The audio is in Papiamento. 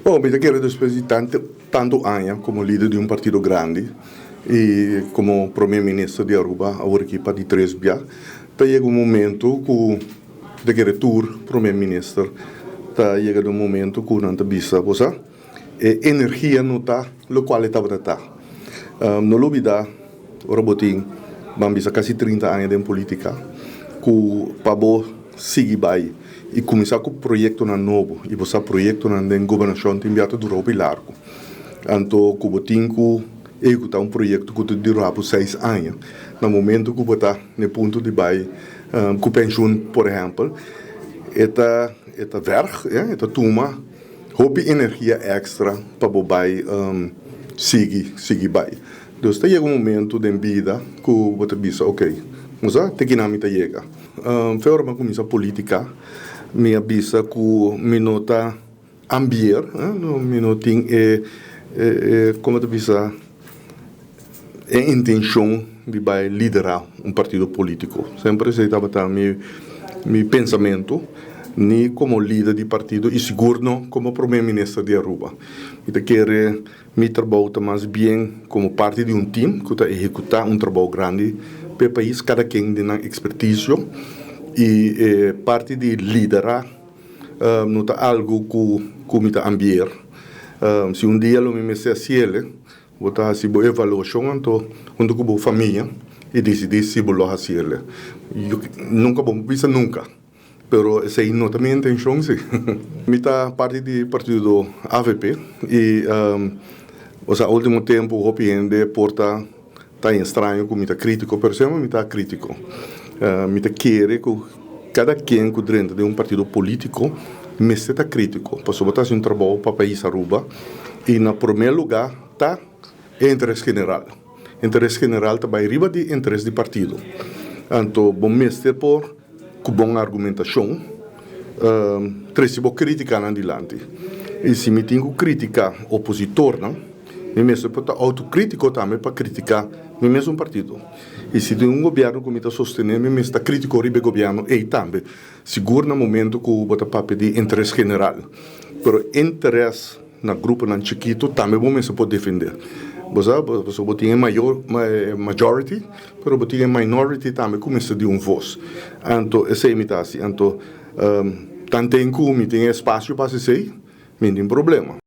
Bon, mi ta kere despues di tanto aña como lider di un partido grandi y como prome minister di Aruba awor aki pa di tres bia, ta yega un momento cu ta kere tur prome minister ta yega den un momento cu nan ta bisa, bo sa, e energia no ta locual e tabata ta. No lubida ora bo tin, ban bisa, casi 30 aña den politica, cu pa bo sigui bay y cuminsa cu proyectonan nobo, y bo sa, proyectonan den gobernacion tin bia ta dura hopi largo. Anto cu bo tin cu ehecuta un proyecto cu ta dura por 6 aña, na momento cu bo ta na punto di bay cu pensioen, por ehempel, e ta verg, e ta tuma hopi energia extra pa bo bay sigui bay. Dus ta yega un momento den bida cu bo ta bisa: "Ok, musa, te aki mi ta yega." For ora mi a cuminsa politica, mi a bisa cu mi no ta ambieer, no, mi no tin e, con ta bisa, e intencion di bay lidera un partido politico. Semper esey tabata mi pensamento, ni como lider di partido y sigur no como prome minister di Aruba. Mi ta kere mi trabou ta mas bien como parti di un team cu ta ehecuta un trabou grandi pa e pais, cada ken den nan experticio, y parti di lidera no ta algo cu mi ta ambieer. Si un dia lo mi mester haci'e, bo ta haci bo evaluacion anto hunto cu bo famia y dicidi si bo lo haci'e. Nunca bo bisa nunca. Pero esey no ta mi intencion, si. Mi ta parti di partido AVP y osea, ultimo tempo hopi hende por ta straño cu mi ta critico, pero semper mi ta critico. Mi ta kere cu cada ken cu drenta den un partido politico mester ta critico, pasobra bo ta haci un trabou pa pais Aruba y na prome lugar ta interes general. Interes general ta bay riba di interes di partido. Anto, bo mester por cu bon argumentacion trece bo criticanan dilanti. Y si mi tin cu critica opositornan, mi mester por ta autocritico tambe pa critica mi mes partido. Y si tin un gobierno cu mi ta sostene, mi mester ta critico riba e gobierno ey tambe. Sigur na momento cu bo ta papia di interes general. Pero interes na gruponan chikito tambe bo mester por defende. Bo sa, bo tin majority, pero bo tin minority tambe cu mester di un voz. Anto, esey mi ta asina. Anto, tanten cu mi tin espacio pa esey, mi no tin problema.